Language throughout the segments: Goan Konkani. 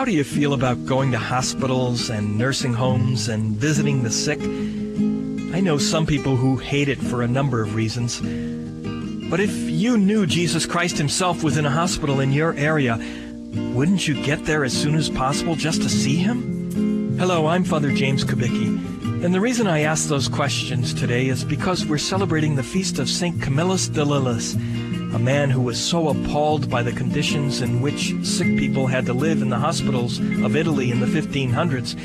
How do you feel about going to hospitals and nursing homes and visiting the sick? I know some people who hate it for a number of reasons. But if you knew Jesus Christ himself was in a hospital in your area, wouldn't you get there as soon as possible just to see him? Hello, I'm Father James Kubicki, and the reason I ask those questions today is because we're celebrating the feast of St. Camillus de Lellis, a man who was so appalled by the conditions in which sick people had to live in the hospitals of Italy in the 1500s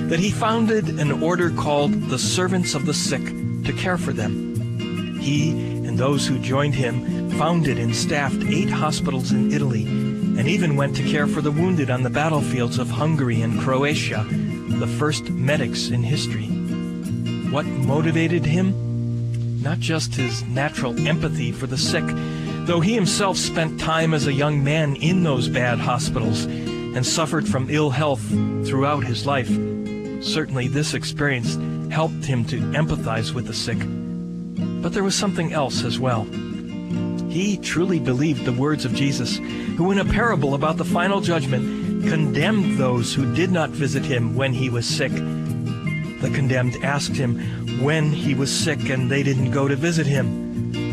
that he founded an order called the Servants of the Sick to care for them. He and those who joined him founded and staffed 8 hospitals in Italy and even went to care for the wounded on the battlefields of Hungary and Croatia, the first medics in history. What motivated him? Not just his natural empathy for the sick, though he himself spent time as a young man in those bad hospitals and suffered from ill health throughout his life. Certainly this experience helped him to empathize with the sick. But there was something else as well. He truly believed the words of Jesus, who in a parable about the final judgment condemned those who did not visit him when he was sick. The condemned asked him when he was sick and they didn't go to visit him.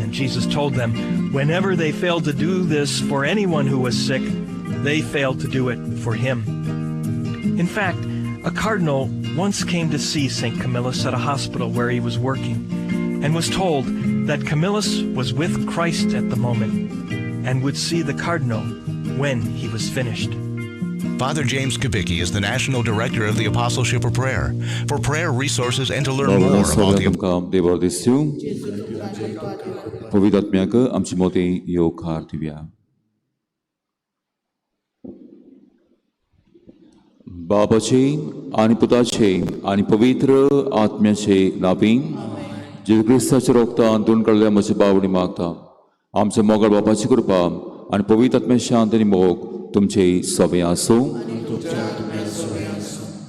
And Jesus told them, whenever they failed to do this for anyone who was sick, they failed to do it for him. In fact, a cardinal once came to see St. Camillus at a hospital where he was working and was told that Camillus was with Christ at the moment and would see the cardinal when he was finished. Father James Kubicki is the National Director of the Apostleship of Prayer. For prayer resources and to learn more about the पवित्र आत्म्याक आमची मोती येवकार दिवया. बापाचे आनी पुताचे आनी पवित्र आत्म्याचे नांवी जेजू क्रिस्ताच्या रोगतान दोन काडल्या म्हजे बावडी मागता आमच्या मोगाळ बापाची कृपा आनी पवित्र आत्म्या शांत आनी मोग तुमचे सवे आसूं.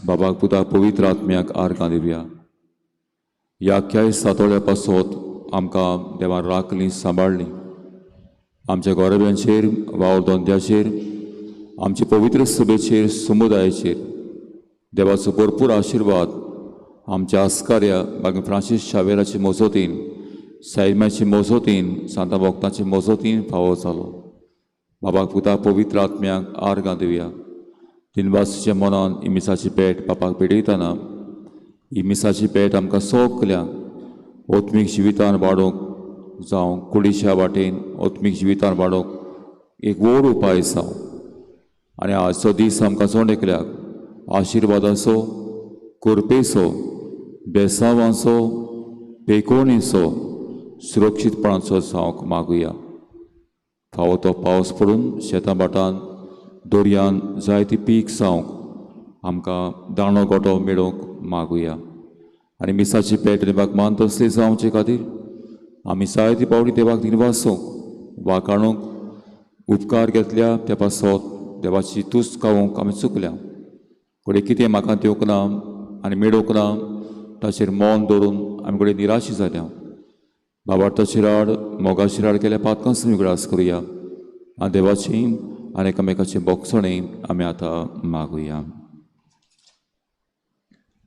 बाबाक पुताक पवित्र आत्म्याक आर्गां दिवया. ह्या ख्याय सातोळ्या पासत आमकां देवान राखली सांबाळ्ळी. आमच्या गोरब्यांचेर वावर धंद्याचेर आमचे पवित्र सभेचेर समुदायाचेर देवाचो भरपूर आशिर्वाद आमच्या आस्कार्या बागी फ्रांसीस शावेराचे मोजोतीन सायमाचे मोजोतीन सांता भक्ताचे मोजोतीन फावो जालो. बाबाक पुताक पवित्र आत्म्याक आर्गां दिवया. दिनवासीच्या मनान ही मिसाची भेट बापाक भेटयतना ही मिसाची भेट आमकां सगल्यांक आत्मीक जिवितान वाडोवंक जावं कुडीच्या वाटेन आत्मीक जिवितान वाडोवंक एक व्हड उपाय जावं. आनी आजचो दीस आमकां चोड एकल्याक आशिर्वादाचो कृपेचो बेसावांचो पेकोणीचो सुरक्षीतपणाचो जावंक मागुया. फावो तो पावस पडून शेतां भाटान दर्यान जायती पीक जावंक आमकां दाणो गोटो मेळोवंक मागुया. आनी मिसाची पेट देवाक मान तसली जावचे खातीर आमी जायती पावटी देवाक दिनवासूंक वाकाणूंक उपकार घेतल्या त्या पासत देवाची तूस खावंक आमी चुकल्या. घडये कितें म्हाका दिवंक ना आनी मेळोवंक ना ताचेर मन दवरून आमी घडये निराशी जाल्या. बाबार्थाचेर आड मोगाचेर आड केल्या पातकां उगडास करुया आनी देवाची आनी एकामेकाची बोगसणी आमी आतां मागुया.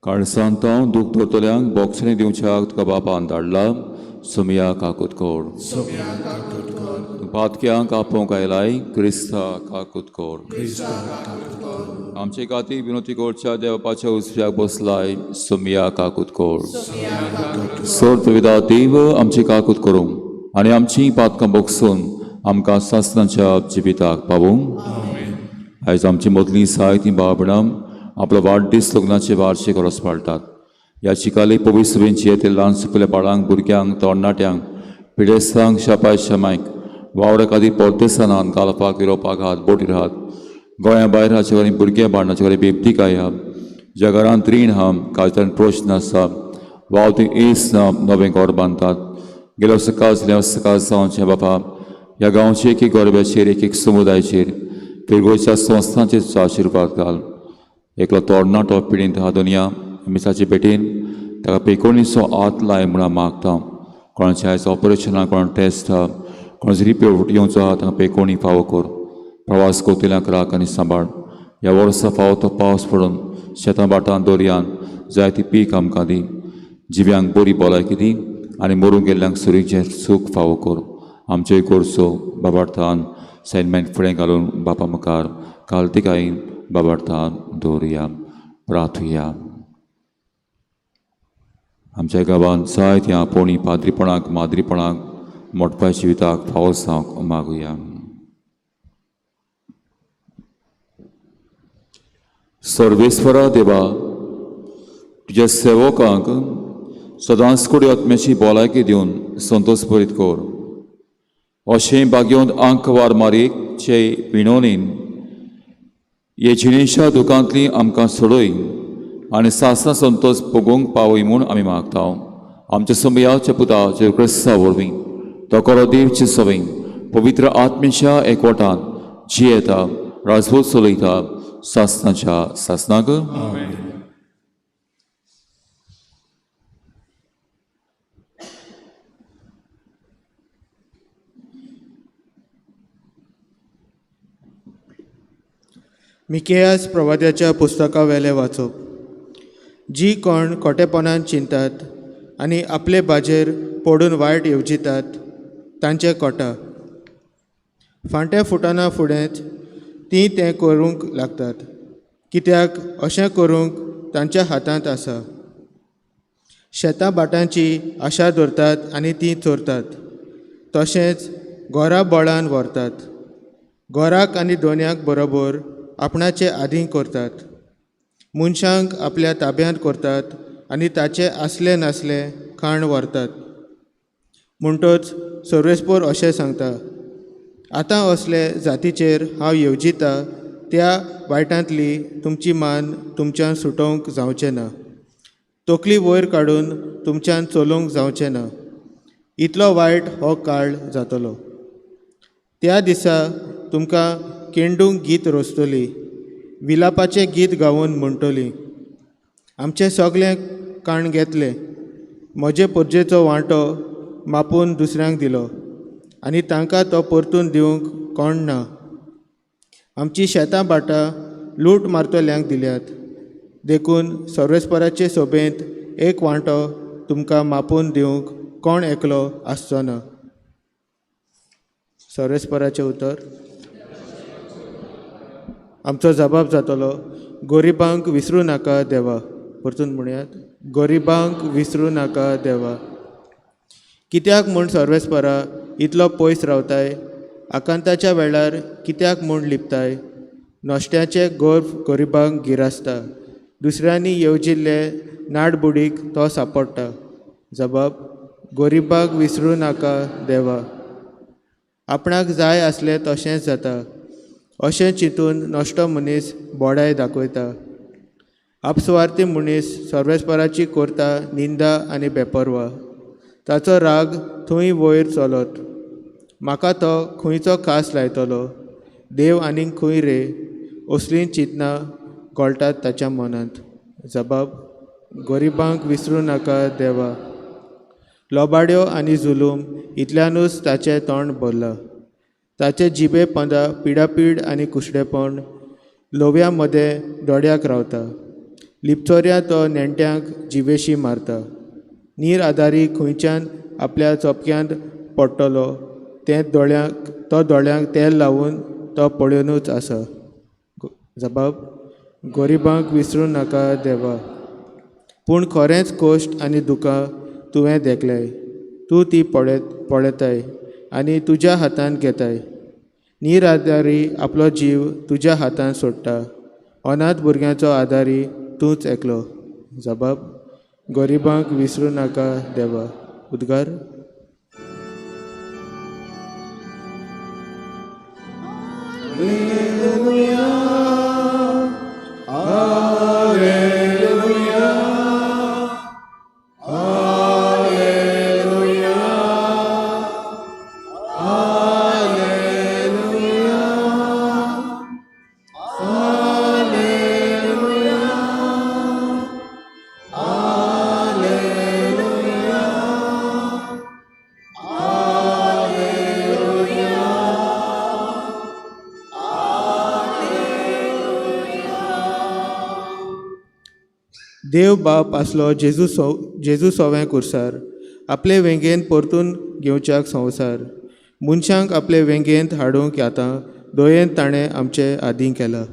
काळसांत दूख दवरतल्यांक बोगसणी दिवच्याक तुका बापान धाडला. सोमया काकूत कोर. पातक्यांक आपोवंक आयलाय क्रिस्ता काकूत कोर. आमचे खातीर विनोती करच्या देवाच्या उजव्याक बसलाय. सोमया काकूत कोर. सोर्त विदा देव आमची काकूत करूं आनी आमची पातकां बोगसून आमकां सासणाच्या जिविताक पावूं. आयज आमची मदलीं जायतीं बाबडां आपलो वाडदीस लग्नाचे वार्षिक रोस पाळटात. ह्या चिकाली पवित्र सभेंची येते ल्हान सुकल्या बाळांक भुरग्यांक तरणाट्यांक पिडेस्तांक शापाय शमायक वावरा खातीर परदेसानान गालपाक युरोपाक हात बोटीर हात गोंया भायर हाचे कडेन भुरगे बाळणाचे कडेन बेबदीकाय आहा ज्या घरांत रीण आहा काजरान प्रश्न आसा वावती एस ना नवें घर बांदतात गेल्या सकाळ जाल्या सकाळ जावचें बापा ह्या गांवचे एक एक गोरब्याचेर एक एक समुदायाचेर फिरगोच्या संस्थांचेर आशिर्वाद घाल. एकलो तरणाटो पिडींत आहा दुनिया मिसाचे भेटेन ताका पेकोणीचो हात लाय म्हणून मागता. कोणाचें आयज ऑपरेशन आहा कोणा टेस्ट आहा कोणाचो रिपोर्ट येवचो आहा ताका पेकोणी फावो कर. प्रवास कोतल्यांक राख आनी सांबाळ. ह्या वर्सा फावो तो पावस पडून शेतां भाटां दर्यान जायती पीक आमकां दी. जिव्यांक बरी भलायकी दी आनी मरूंक गेल्ल्यांक सुरीचें सूख फावो कर. आमचेय गोरसो बाबार्थान सैन्यान फुडें घालून बापा मुखार कालतिकायेन बाबार्थान दवरुया. प्रार्थुया. आमच्या गांवांत जायत्या पोणी पाद्रीपणाक माद्रीपणाक मोटपाय जिविताक फावो जावंक मागुया. सर्वेस्वरा देवा, तुज्या सेवकांक सदांच कुडी आत्म्याची भलायकी दिवन संतोष भरीत कर. अशें भाग्योन आंकवार मारीकचे विणोनीन हे जिणेच्या दुकांतली आमकां सोडय आनी सासना संतोष भोगूंक पावय म्हूण आमी मागता. आमच्या समयाच्या पुता जेजू क्रिस्ता वरवीं तो करो देवचे सवय पवित्र आत्मेच्या एकवटान जियेता राजवत चलयता सासनाच्या सासनाक. मिकेयास प्रवाद्याच्या पुस्तका वेलें वाचप. जी कोण खोटेपणान चिंतात आनी आपले बाजेर पडून वायट येवजितात तांचे कोटा फांटे फुटना फुडेंच तीं तें करूंक लागतात, कित्याक अशें करूंक तांच्या हातांत आसा. शेतां भाटांची आशा धरतात आनी तीं चोरतात, तशेंच घोरा बळान व्हरतात. घोराक आनी दोनयांक बरोबर आपणाचे आदीं करतात, मनशांक आपल्या ताब्यांत करतात आनी ताचें आसलें नासलें खाण व्हरतात. म्हणटच सर्वेस्पोर अशें सांगता, आतां असले जातीचेर हांव येवजिता त्या वायटांतली तुमची मान तुमच्यान सुटोवंक जावचें ना, तकली वयर काडून तुमच्यान चलोवंक जावचें ना. इतलो वायट हो काळ जातलो. त्या दिसा तुमकां केंडूंक गीत रचतली, विलापाचें गीत गावन म्हणटली, आमचें सगळें काण घेतलें, म्हजे परजेचो वांटो मापून दुसऱ्यांक दिलो आनी तांकां तो परतून दिवंक कोण ना. आमची शेतां भाटां लूट मारतल्यांक दिल्यात, देखून सर्वेस्पराचे सोबेंत एक वांटो तुमकां मापून दिवंक कोण एकलो आसचो ना. सर्वेस्पराचें उतर. आमचो जबाब जातलो, गरिबांक विसरूं नाका देवा. परतून म्हणयात, गरिबांक विसरूं नाका देवा. कित्याक म्हूण सर्वेस्परा इतलो पयस रावताय, आकांताच्या वेळार कित्याक म्हूण लिपताय? नश्ट्याचें गर्व गरिबांक गिरासता, दुसऱ्यांनी येवजिल्ले नाडबुडीक तो सांपडटा. जबाब, गरिबांक विसरूं नाका देवा. आपणाक जाय आसलें तशेंच जाता अशें चिंतून नश्टो मनीस बोडाय दाखयता. आपसुवार्थी मनीस सर्वेस्पराची करता निंदा आनी बेपर्वा. ताचो राग थंय वयर चलत, म्हाका तो खंयचो खास लायतलो, देव आनीक खंय रे, असलीं चिंतनां घोळटात ताच्या मनांत. जबाब, गरिबांक विसरूं नाका देवा. लोबाड्यो आनी जुलूम इतल्यानूच ताचें तोंड भरलां. ताचे जिबे पंदा पिडापीड आनी कुशडेपण, लोव्या मदें दोड्याक रावता. लिपचोरयां तो नेण्ट्यांक जिवेशी मारता. नीर आदारी खंयच्यान आपल्या चोपक्यांत पडटलो तें दोळ्यांक तो दोळ्यांक तेल लावन तो पळोवनूच आसा. जबाब, गरिबांक विसरूं नाका देवा. पूण खरेंच कश्ट आनी दुकां तुवें देखलें, तूं ती पळयताय आनी तुज्या हातान घेताय. निराधारी आपलो जीव तुज्या हातान सोडटा, अनाथ भुरग्यांचो आदारी तूंच एकलो. जबाब, गरिबांक विसरूं नाका देवा. उद्गार. Alleluia, Alleluia, Alleluia, Alleluia, Alleluia, Alleluia, Alleluia. देव बाप आसलो जेजू जेजू सोवें कुर्सार, आपले वेंगेंत परतून घेवच्याक संवसार. मनशांक आपले वेंगेंत हाडूंक आतां दयेन ताणें आमचे आदीं केला.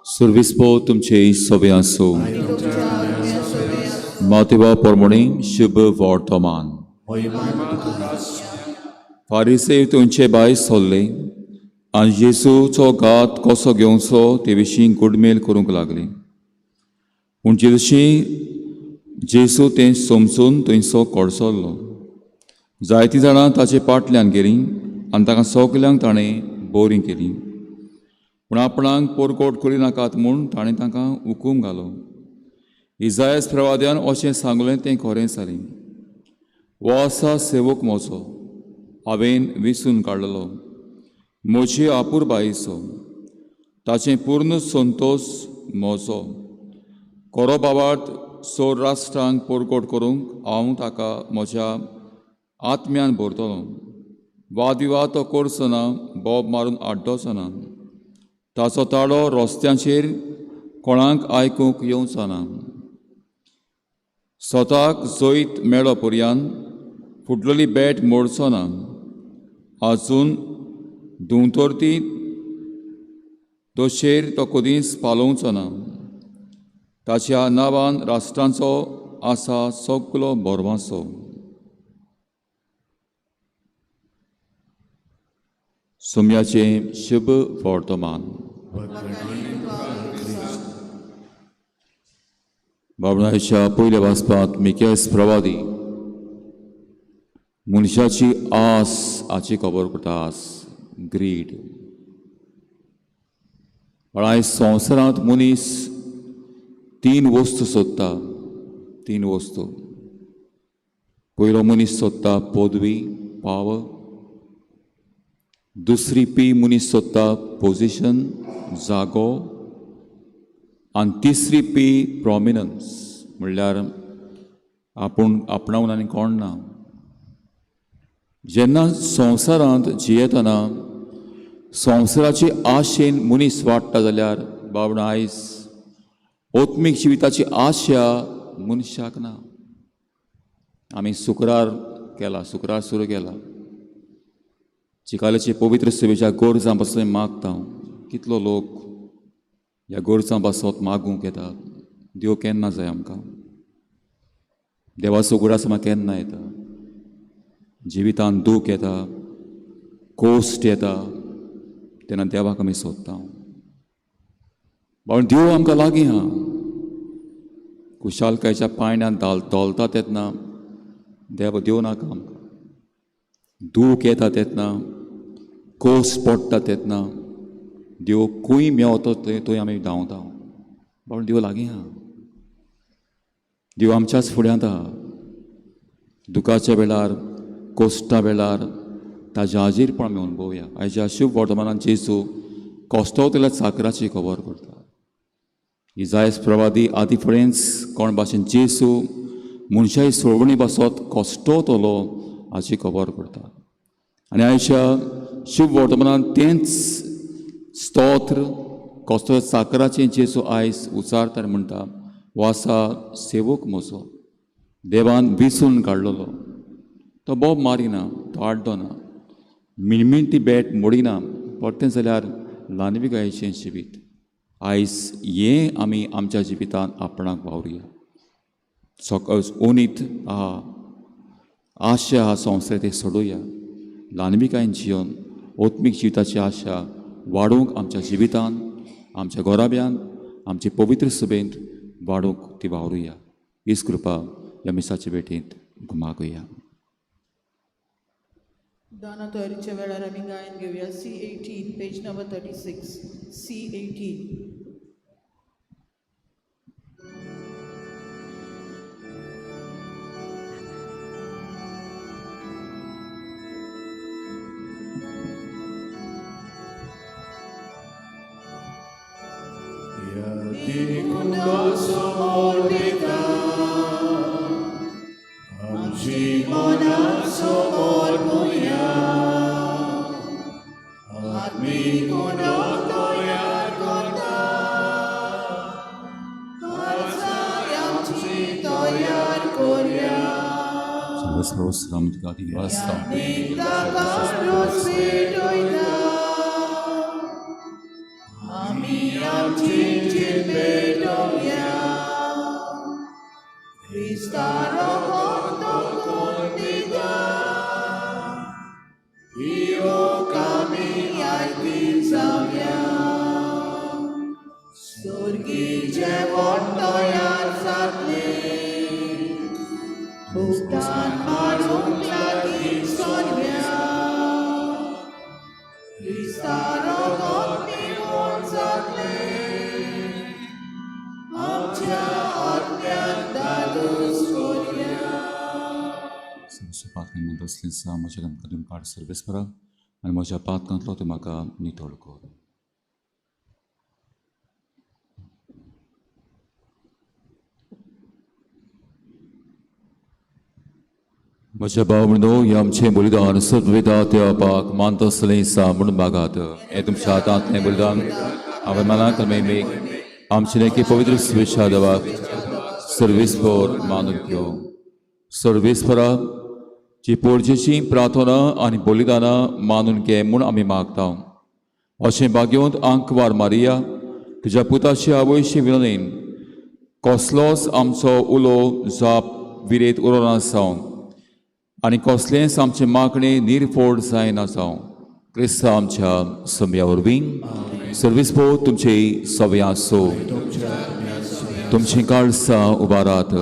सुर्विस्पो तुमचे सोबे आसूं. मातेवा परमणी शुभ वर्तमान. फारिसेव तुमचे भायर सोल्ले आनी जेजूचो घात कसो घेवचो ते विशीं गुडमेल करूंक लागली. पूण जेजूशी जेजू तें समजून थंयसो कडसरलो. जायतीं जाणां ताचे पाटल्यान गेलीं आनी ताका सगल्यांक ताणें बरीं केलीं. पूण आपणाक पोरकोट करिनाकात म्हूण ताणें तांकां हुकूम घालो. इजायस प्रवाद्यान अशें सांगलें तें खरें जालें. हो आसा सेवक म्हजो, हांवें विसून काडलो, म्हजी आपुरबायेचो, ताचें पूर्ण संतोश म्हजो. खरो बाबात सोर राष्ट्रांक पोरकोट करूंक हांव ताका म्हज्या आत्म्यान भरतलो. वादविवाद तो करचो ना, बोब मारून आड्डोचो ना. ताचो ताळो रस्त्यांचेर कोणाक आयकूंक येवचो ना. स्वताक जैत मेळो पर्यान फुडलेली बेट मोडचो ना. आजून धुंवतोरती दोशेर तो कदींच पालोवचो ना. ताच्या नांवान राष्ट्रांचो आसा सगलो भरवासो. सोम्याचें शुभ वर्तमान. बाबणाच्या पयल्या वाचपांत मिकेस प्रवादी मनशाची आस हाची खबर करता. आस, ग्रीड. आयज संवसारांत मनीस तीन वस्तू सोदता. तीन वस्तू. पयलो मनीस सोदता पदवी, पावर. दुसरी पी मनीस सोदता पोजिशन, जागो. आनी तिसरी पी प्रोमिनन्स, म्हणल्यार आपूण आपणावन आनी कोण ना. जेन्ना संवसारांत जियेतना संवसाराची आशेन मनीस वाडटा जाल्यार बाबडो आयज आत्मीक जिविताची आशा मनशाक ना. आमी शुक्रार केला, शुक्रार सुरू केला. चिकालेचे पवित्र सेवेच्या गरजां पासून मागता. कितलो लोक ह्या गरजां पासत मागूंक येता. देव केन्ना जाय आमकां? देवाचो उगडास आमकां केन्ना येता? जिवितांत दूख येता, कोश्ट येता, तेन्ना देवाक आमी सोदता. बाबा देव आमकां लागीं आहा. खुशालकायच्या पायण्यान धोलता तेन्ना देव देव नाका आमकां. दूख येता तेन्ना, कोस पडटा तेन्ना देव खंय मेवतो थंय आमी धांवता. बाबा देव लागीं आहा. देव आमच्याच फुड्यांत आहा. दुखाच्या वेळार, कोश्टा वेळार ताज्या हाजीरपण आमी अणभवया. आयच्या शुभ वर्तमानान जेजू कोश्टवतल्या चाकराची खबर करता. इजायस प्रवादी आदी फुडेंच कोण भाशेन जेजू मनशाची सोडवणी पासत कोश्टवतलो हाची खबर करता. आनी आयच्या शुभ वर्तमानान तेंच स्तोत्र कोश्टो चाकराचें जेजू आयज उचारता आनी म्हणटा, हो आसा सेवक म्हजो, देवान विसून काडलेलो. तो बोब मारिना, तो आड्डोना, मिणमिणटी बेट मोडिना, परतें जाल्यार ल्हानविकायेचें जिवीत. आयज हें आमी आमच्या जिवितांत आपणाक वावरुया. ओनीत आहा, आशा आहा संवसार ते सोडुया. ल्हानविकायेन जिवन आत्मीक जिविताची आशा वाडोवंक आमच्या जिवितांत, आमच्या घराब्यांत, आमचे पवित्र सभेंत वाडोवंक ती वावरुया. हीच कृपा ह्या मिसाचे भेटींत मागुया. दाना तयारीच्या वेळार आमी गायन घेवया. C 18, page number 36, C 18. म्हज्या सर्वेस्परा आनी म्हज्या पातकांतलो तूं म्हाका नितळ कर. म्हज्या भाव म्हणून हें आमचें बलिदान सर्वविधा देवाक मानतसलें सा म्हणून मागात. हें तुमच्या हातांतलें बलिदान हांवें मनाक मेमेक आमचें लेखी पवित्र सुवेच्छा देवाक सर्वेस्पर मानून घेवं. सर्वेस्परा जी पोरजेची प्रार्थना आनी बलिदानां मानून घे म्हूण आमी मागता. अशें भाग्यवंत आंकवार मारिया तुज्या पुताची आवयशी विनोदीन कसलोच आमचो उलो जाप विरेत उरना जावं आनी कसलेंच आमचें मागणें निर्फोड जायना जावं. क्रिस्ता आमच्या सम्या वरवीं. सर्वीस पो तुमचे सव्या आसो. तुमचीं काळसां उबारात.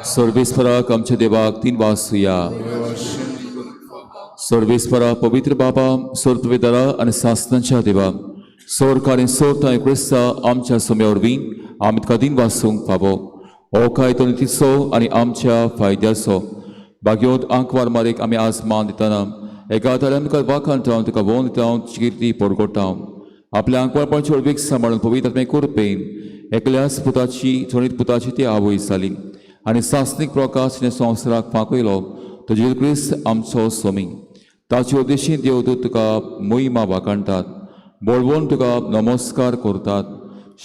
सर्वेस्पराक आमच्या देवाक तीन वासुया. सर्वेस्परा पवित्र बाबा सोर्तवेदारा आनी सासनाच्या देवा सोर्क आनी सोर्त आनी क्रिस्ता आमच्या सम्या वरवीं आमी तुका तीन वासूंक फावो. हो कायदो नितीचो आनी आमच्या फायद्याचो. भाग्योत आंकवार मारीक आमी आज मान दितना एका ताऱ्यान तुका वाखाणटा, तुका वोन दिता, किर्ती परगोटा. आपल्या आंकवारपणाची व्हडवीक सांबाळून पवित्र आत्मे कृपेन एकल्याच पुताची चणीत पुताची ती आवय जाली आनी सासनीक प्रकाश तिणें संवसाराक फांकयलो. तो जेजू क्रिस्त आमचो स्वामी. ताचे उद्देशी देवदूत तुका मोहिमा वाखाणटात, बळवून तुका नमस्कार करतात,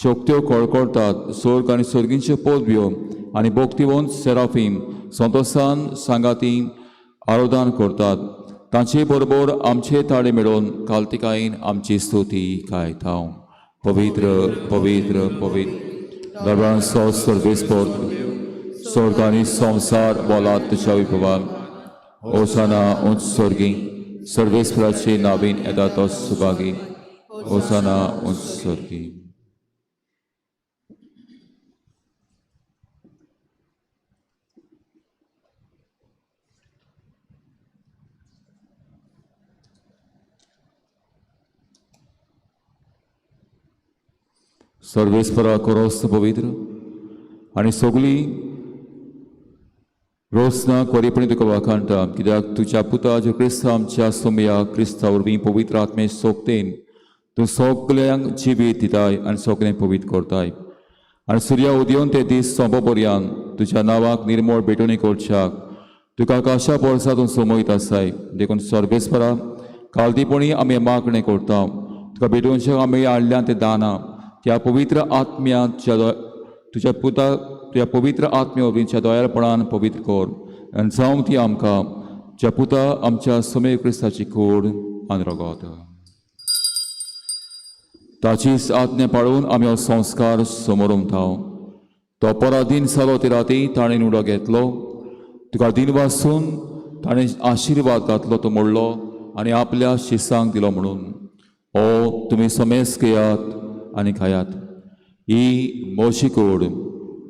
शक्त्यो कळकळटात. स्वर्ग आनी स्वर्गींच्यो पदव्यो आनी भक्तिवंत सेराफीम संतोसान सांगाती आरोदान करतात. तांचे बरोबर आमचे ताळे मेळोवन कालतिकायेन आमची स्तुती गायता. पवित्र पवित्र पवित्र दरबारांचो सर्वेस्पर स्वर्ग आनी संवसार बोलात तुज्या विभवान. ओसाना उंच स्वर्गी. सर्वेस्पराचे नावीन येता तो सुभागी. ओसाना उंच स्वर्गी. सर्वेस्परा कोरोस्त पवित्र आनी सगळी रोसना कोरीपणी तुका वाखाणटा. कित्याक तुज्या पुता जो क्रिस्ता आमच्या सोमया क्रिस्ता वरवीं पवित्र आत्मे सोगतेन तूं सगल्यांक जिवीत दिताय आनी सगळें पवित्र करताय. आनी सुर्या उदेवन ते दीस सोंपो पर्यान तुज्या नांवाक निर्मळ भेटवणी करच्याक तुका आकाशा पोरसा तूं समयत आसाय. देखून सर्वेस्परा कालदीपणी आमी मागणें करता. तुका भेटोवच्याक आमी हाडल्या ते दानां त्या पवित्र आत्म्याच्या तुज्या पुता तुज्या पवित्र आत्म्या वरवींच्या दयाळपणान पवित्र कर आनी जावं ती आमकां ज्या पुता आमच्या समेय क्रिस्ताची कोड आनी रगत. ताचीच आज्ञा पाळून आमी हो संस्कार समोर उमता. तो पराधीन जालो ते राती ताणें उडो घेतलो. तुका दिन वासून ताणें आशिर्वाद घातलो, तो मोडलो आनी आपल्या शिसांक दिलो म्हणून ओ तुमी समेस घेयात आनी खायात. ही मोशी कोड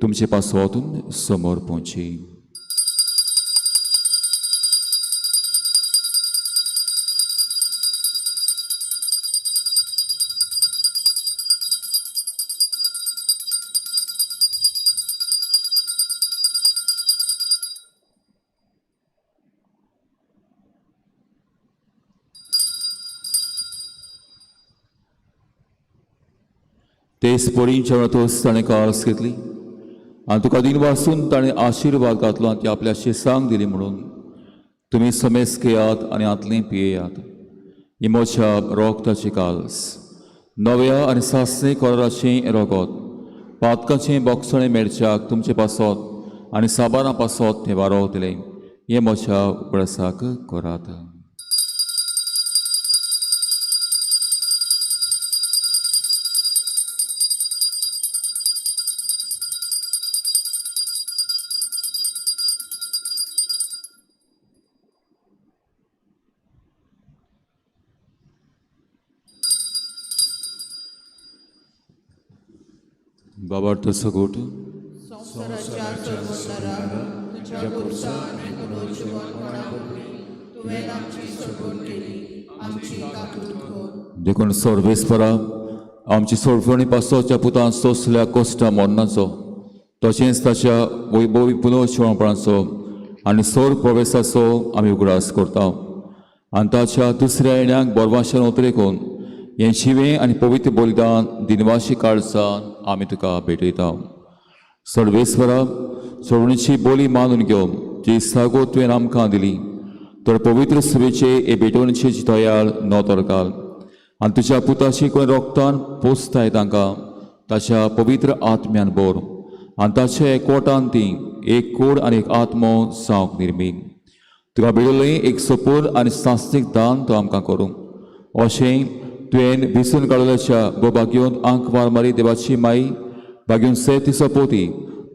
तुमचे पासोतून समोर पोवची. तेच परी जेवणातच ताणें काळस घेतली आनी तुका दिन वासून ताणें आशिर्वाद घातलो आनी ती आपल्या शिसांक दिली म्हणून तुमी समेस घेयात आनी आतलें पियेयात. ही म्हज्या रोगताची काल्स, नव्या आनी सासणे कोराचें रोगत, पातकाचें बोगसणें मेळच्याक तुमचे पासत आनी साबारां पासत तें वारोवतलें. हें म्हज्या उगडासाक करात. बाबा तसो गोट संवसाराच्या सोडवणदारा, तुज्या खुर्सा आनी पुनर्जिवनपणा वरवीं तुवें आमची सोडवण केली, आमची काकूत कर. देखून सर्वेस्परा आमची सोडवणी पासोच्या पुतान सोंसल्या कोश्टा मरणाचो तशेंच ताच्या वैभवी पुनर्जिवनपणाचो आनी सोर प्रवेसाचो आमी उगडास करता आनी ताच्या दुसऱ्या येण्याक बोरवाशेन उतरेकून हें शिवें आनी पवित्र बलिदान दिनवाशी काळजान आमी तुका भेटयता. सर्वेस्वरा सोडणीची बोली मानून घेवन जी सागो तुवें आमकां दिली तर पवित्र सभेचे हे भेटवणीचे तयार नोतर घाल आनी तुज्या पुताची कोण रोगतान पोसताय तांकां ताच्या पवित्र आत्म्यान बोर आनी ताच्या एकवटान ती एक कोड आनी एक आत्मो जावंक निर्मी. तुका भेटवलें एक सपूर आनी सास्तीक दान तो आमकां करूं अशें तुवें विसून काडलेच्या गो भाग्योन आंकवार मारी देवाची माई भाग्योन से तिसो पोती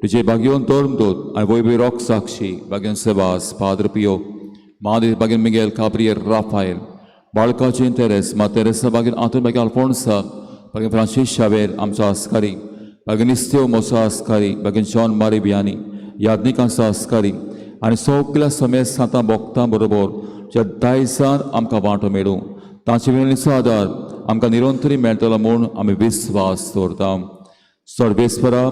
तुजे भाग्योन धर्मदूत आनी वैभवी रोक साक्षी भाग्योन सेवास पाद्र पियो मादेव भाग्योन मिगेल काब्रियल राफायल बाळकाचें तेरेस मा तेरेसा भाग्योन आंतोन भाग्योन अल्फोन्सा भाग्योन फ्रांसीस शावेर आमचो आस्कारी भाग्योन इस्त्यो मोसो आस्कारी भाग्योन जॉन मारी बियानी यादनिकांचो आस्कारी आनी सगल्या समेस्त सांतां भोगतां बरोबर ज्या दायजान आमकां वांटो मेळूं तांचे विनवणीचो आदार आमकां निरंतरी मेळटलो म्हूण आमी विस्वास दवरता. सर्वेस्परा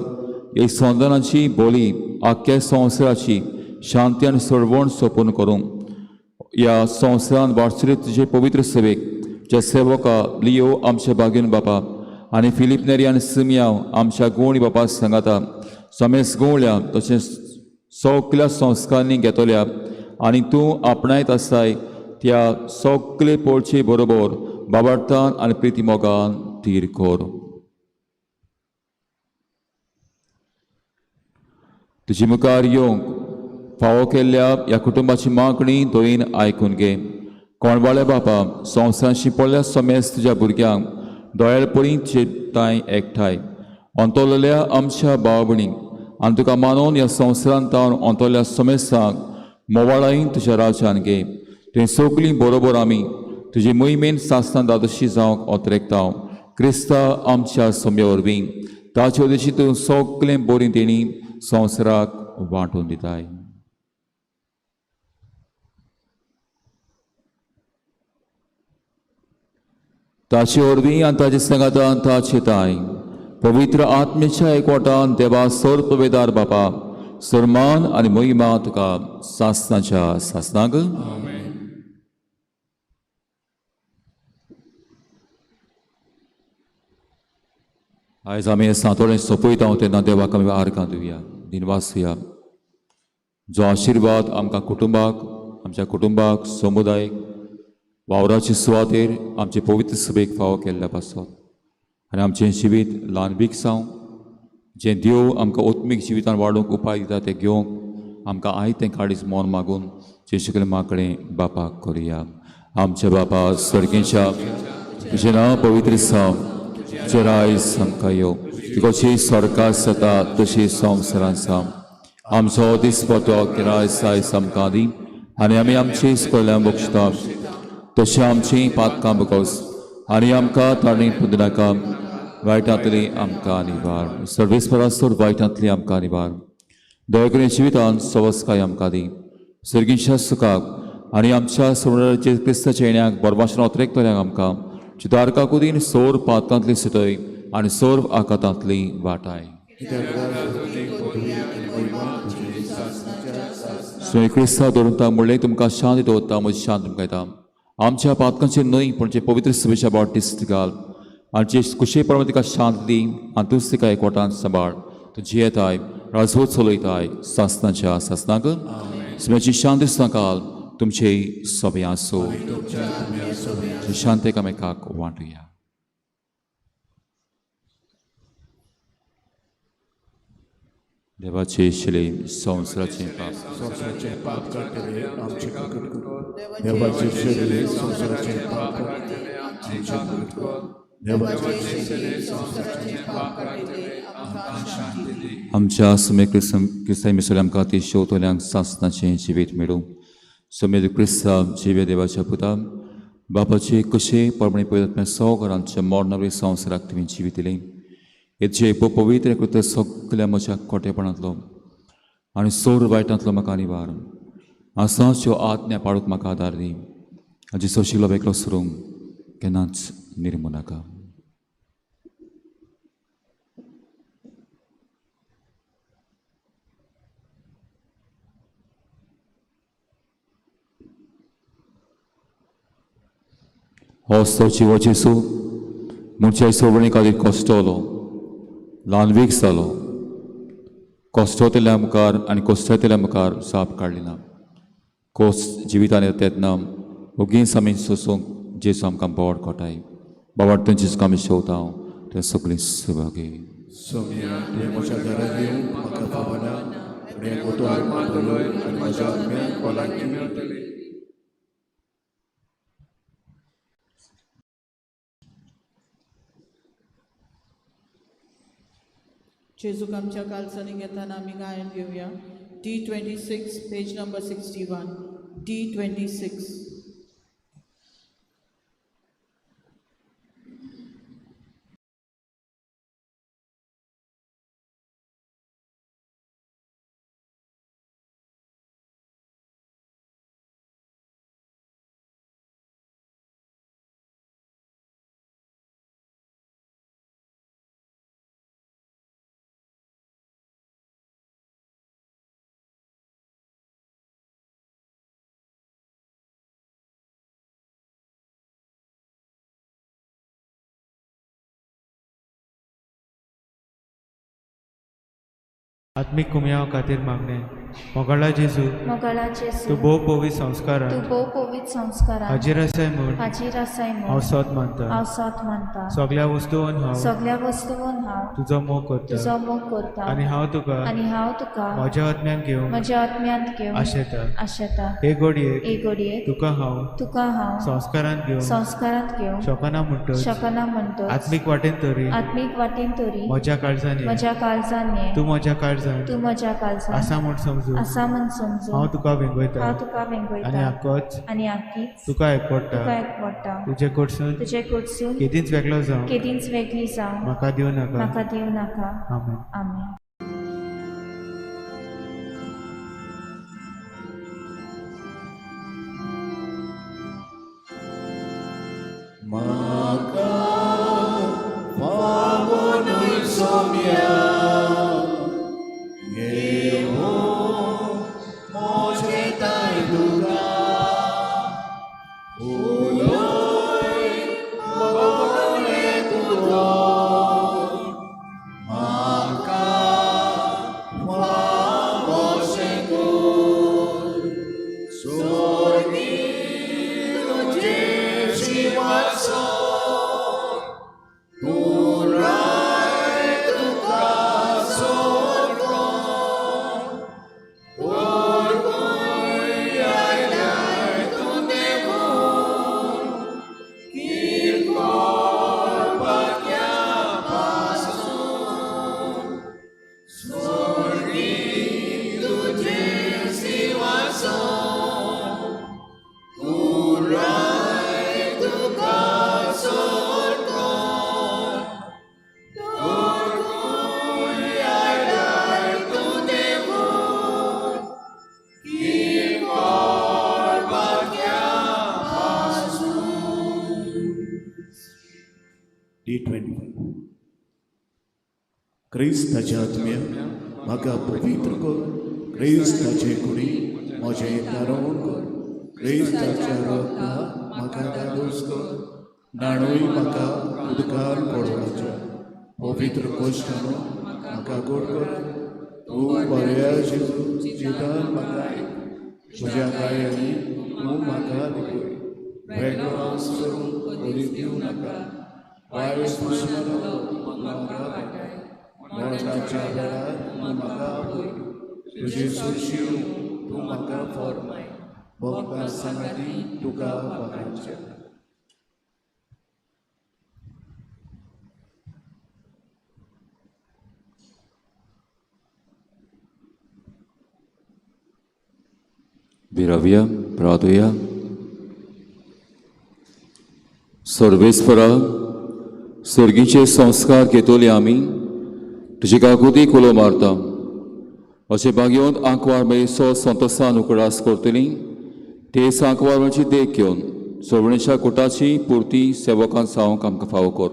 एक संदानाची बोली आख्ख्या संवसाराची शांती आनी सोडवण सोपून करूंक ह्या संवसारान वाटसुरी तुजे पवित्र सेवेक जे सेवका लियो आमच्या बागीन बापा आनी फिलीप नेरी आनी सिमयांव आमच्या गोवणी बापा सांगाता समेस गोवल्या तशेंच सगल्या संस्कारांनी घेतल्या आनी तूं आपणायत आसाय त्या सगळे पोळचे बरोबर बाबार्थान आनी प्रिती मोगान तीर कर. तुजे मुखार येवंक फावो केल्ल्या ह्या कुटुंबाची मागणी दोयीन आयकून घे. कोणवाळे बापा संवसारान शिंपडल्या समेस्त तुज्या भुरग्यांक दोळ्यापरी चेताय एकठांय अंतोलेल्या आमच्या भाव भयणींक आनी तुका मानून ह्या संवसारांत तावन अंतोल्या समेस्तांक मोवाळायन तुज्या राज्यान घे. तुवें सगळीं बरोबर आमी तुजी मोहिमेन सासणां दादोशी जावंक ओतरेकता क्रिस्ता आमच्या सोम्या वरवीं ताचे उदेशी तूं सगळें बरी देणी संवसाराक वांटून दिताय. ताचे वरवीं आनी ताचे सांगातान ताचे ताय पवित्र आत्मेच्या एकवटान देवा सोर पवेदार बापा सरमान आनी मोहिमा तुका सासणाच्या सासणाक. आयज आमी सांतोळें सोंपयता तेन्ना देवाक आमी आर्गां दिवया, दिनवास दिवया. जो आशिर्वाद आमकां कुटुंबाक, आमच्या कुटुंबाक, समुदायक, वावराचे सुवातेर आमचे पवित्र सभेक फावो केल्ल्या पासत आनी आमचें जिवीत ल्हानबीक जावं जें देव आमकां ओत्मीक जिवितान वाडोवंक उपाय दिता तें घेवंक आमकां आयतें काडीच मन मागून जेशू माकडे बापाक करुया. आमच्या बापा सर्गीच्या तुजें नांव पवित्र जावं, तुजें रायज आमकां येवं, तुगोची सरकार जाता तशी संवसारान जावं. आमचो दिसपटो किराय आयज आमकां दी आनी आमी आमची स्कोल्यां बक्षता तशें आमची पातकां बकोस आनी आमकां ताणी पुदनाका वायटांतली आमकां निवार. सर्वेस्परा सोड वायटांतली आमकां निवार. दयाकरी जिवितान सवस्काय आमकां दी सर्गीच्या सुखाक आनी आमच्या सोडणाचे क्रिस्ताच्या येण्याक बरवाशन अत्रेकतल्यांक आमकां चिदारका कुदीन सोर पातकांतली सुटय आनी सोर आकातांतली वाटाय. स्वयं क्रिस्ता दवरता म्हणलें तुमकां शांती दवरता, म्हजी शांत तुमकां येता. आमच्या पातकांचेर न्हय पूण जे पवित्र सभेच्या बावटीस्त घाल आनी जे कुशे प्रमाण तिका शांत दी आनी तूंच तिका एकवटान सांबाळ. तूं जियेताय, राजवत चलयताय सासनाच्या सासनाक. सुम्याची शांत काल तुमचे सोबे आसूं. शांत एकामेकाक वांटुया. देवाचे शिले संवसाराचें पाप, संवसाराचें पाप काडटले आमचें प्रकट कर. देवाचे शेले संवसाराचें पाप काडटले आमचें प्रकट कर. देवाचे शेले संवसाराचें पाप काडटले आमकां शांती दी. आमच्या सुमे क्रिस्तांव मिसळ आमकां ती शेवतल्यांक सासनाचें जिवीत मेळूं. सुमेद क्रिस्तांव जिवे देवाच्या पुता बापाचे कशे परमणी पयलो सगळ्या आमच्या मरणावरी संवसाराक तुमी जिवीत दिलें. हेचे पवित्र कृत सगल्या म्हज्या खोटेपणांतलो आनी सोर वायटांतलो म्हाका निवार. आसाच्यो आज्ञा पाळूंक म्हाका आदार दी आनी सोशिल्लो वेगळो सरूंक केन्नाच निर्मू नाका. हो जिवो जेजू मनशाच्या सोडवणे खातीर कश्टलो, ल्हानवीक जालो, कश्टोतल्या मुखार आनी कश्टतल्या मुखार जाप काडली ना. कोस जिवितान येता तेन्ना ओगीच आमी सोसूंक जेजू आमकां बोड कोटाय. बाबा तुमचीच आमी शेवता तें सगळीं सुभागी. सोम्या, तुवें म्हज्या घरांत येवंक म्हाका फावना, पूण एक उतर मात उलय आनी म्हज्या आत्म्याक भलायकी मेळटली. जेजूक आमच्या कालसांनी घेताना आमी गायन घेवया. D26, page number 61. D26. आत्मीक कुमयाव खातीर मागणें. मोगाळा जेजू, मोगाळा जेजू, तूं भोव पवित्र संस्कारान, तूं भोव पवित्र संस्कारान हाजीर आसाय म्हूण, हाजीर आसाय म्हूण हांव सोद मानता. हांव सोद मानता. सगल्या वस्तून हांव, सगल्या वस्तून हांव तुजो मोग करता, तुजो मोग करता. आनी हांव तुका, आनी हांव तुका म्हज्या आत्म्यान घेवंक, म्हज्या आत्म्यांत घेवंक आशेता. आशेता. हे घडयेक, हे घडयेक तुका हांव, तुका हांव संस्कारांत घेवंक, संस्कारांत घेवंक शकना म्हणटच, शकना म्हणटच, आत्मीक वाटेन तरी, आत्मीक वाटेन तरी म्हज्या काळजान ये. म्हज्या काळजान ये. तूं म्हज्या काळजान, तूं म्हज्या काळजान आसा म्हूण समजून, आसा म्हूण समजून हांव तुका वेंगयता, हांव तुका वेंगयता. आनी आकोच, आनी आकीच तुका एकवडटा, तुका एकवडटा. तुजे कडसून, तुजे कडसून केदींच वेगळो जावं, केदींच वेगळी जावं म्हाका दिवं नाका. म्हाका दिवं नाका. आमेन. आमेन. म्हाका फावो न्हय सोम्या, येवूं म्हजे ताय तुका, उलय बरें तुजो, म्हाका फावोशें कर. सोर्गी तुजें शिंवासन, पुराय तुका सोडून, ओरगूय आयल्यार तूं देवून, किरकोळ पाक्या पासून. सोर्गी तुजें शिंवासन, पुराय तुका सोडून, ओरगूय आयल्यार तूं देवून, किरकोळ पाक्या पासून. D25. क्रिस्ताच्या आत्म्या म्हाका पवित्र कर. क्रिस्ताचे कुडी म्हजें तारोवण कर. क्रिस्ताच्या रक्ता म्हाका धादोस कर. न्हाणूय म्हाका उदकान कोडवाच्या पवित्र कोश्टानो म्हाका गोड कर. तूं बऱ्या जेजू जितान म्हाका आयक, म्हज्या गायांनी तूं म्हाका लिपय. वेगळो हांव सोडून बरी दिवं नाका, वायट दुस्मानाक तूं म्हाका वाटाय. मरणाच्या वेळार तूं म्हाका आपय, तुजे सुरशी तूं म्हाका फॉर्माय. भक्तां सांगाती तुका वागांचे. भिरावया प्रार्थुया. सर्वेस्परा, सर्गीचे संस्कार घेतले आमी तुजे काकुती कुलो मारता. अशें भाग्योन आंकवार मेसो संतोसान उकडास करतली ते आंकवार देख घेवन सवणेच्या कुटाची पुर्ती सेवकान सावंक आमकां फावो कर.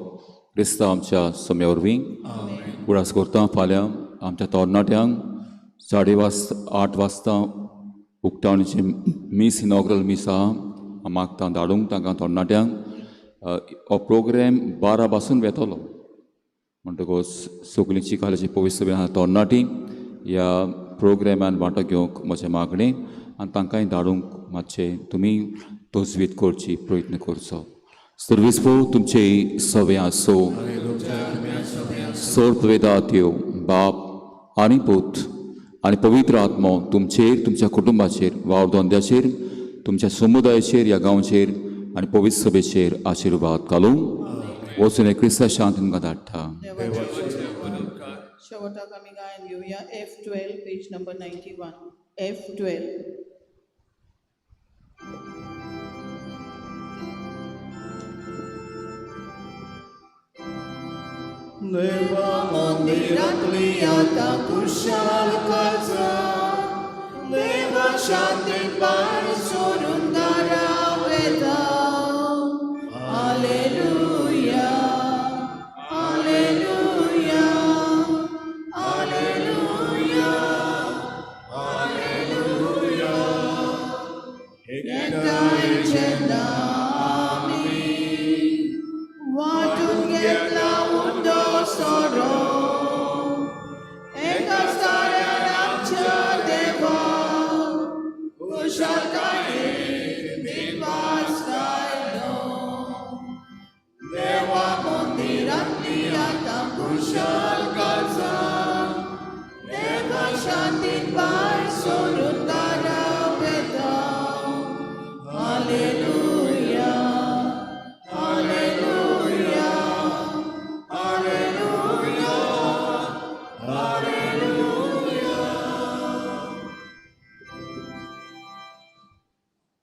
क्रिस्तांव आमच्या सम्या वरवीं उडास करता. फाल्यां आमच्या तरणाट्यांक 8:30 वाजता उक्तावणीची मीस, इनॉग्रल मीस आहा. मागता धाडूंक तांकां तरणाट्यांक. हो प्रोग्रेम 12 पासून वेतलो म्हणटकूच सगळीं चिकालाची पवित्र आहा तरणाटी ह्या प्रोग्रेमान वांटो घेवंक म्हजें मागणें आनी तांकांय धाडूंक मातशें तुमी तजवीज करची प्रयत्न करचो. सर्वीस पो तुमचे सवे आसो. सोर्प वेदात यो बाप आनी पूत आनी पवित्र आत्मो तुमचेर, तुमच्या कुटुंबाचेर, वावर धंद्याचेर, तुमच्या समुदायाचेर, ह्या गांवचेर आनी पवित्र सभेचेर आशिर्वाद घालूं. वचून क्रिस्ता शांत तुमकां धाडटा. शेवटाक आमी गायन घेवया F12 page number 91. F12. देवा मंदिरांतली आतां कुशाल काजा, देवा शांतीन भायर सरून दारा वेता. Hallelujah, hallelujah, hallelujah, hallelujah. एकठांय जेन्ना आमी वांटून घेतला उंडो सोरो, एका साऱ्यान आमच्या देवाक खुशालकायेन दिनवास गायलो. देवा मंदिरांतली आतां कुशाल काजा, देवा शांतीन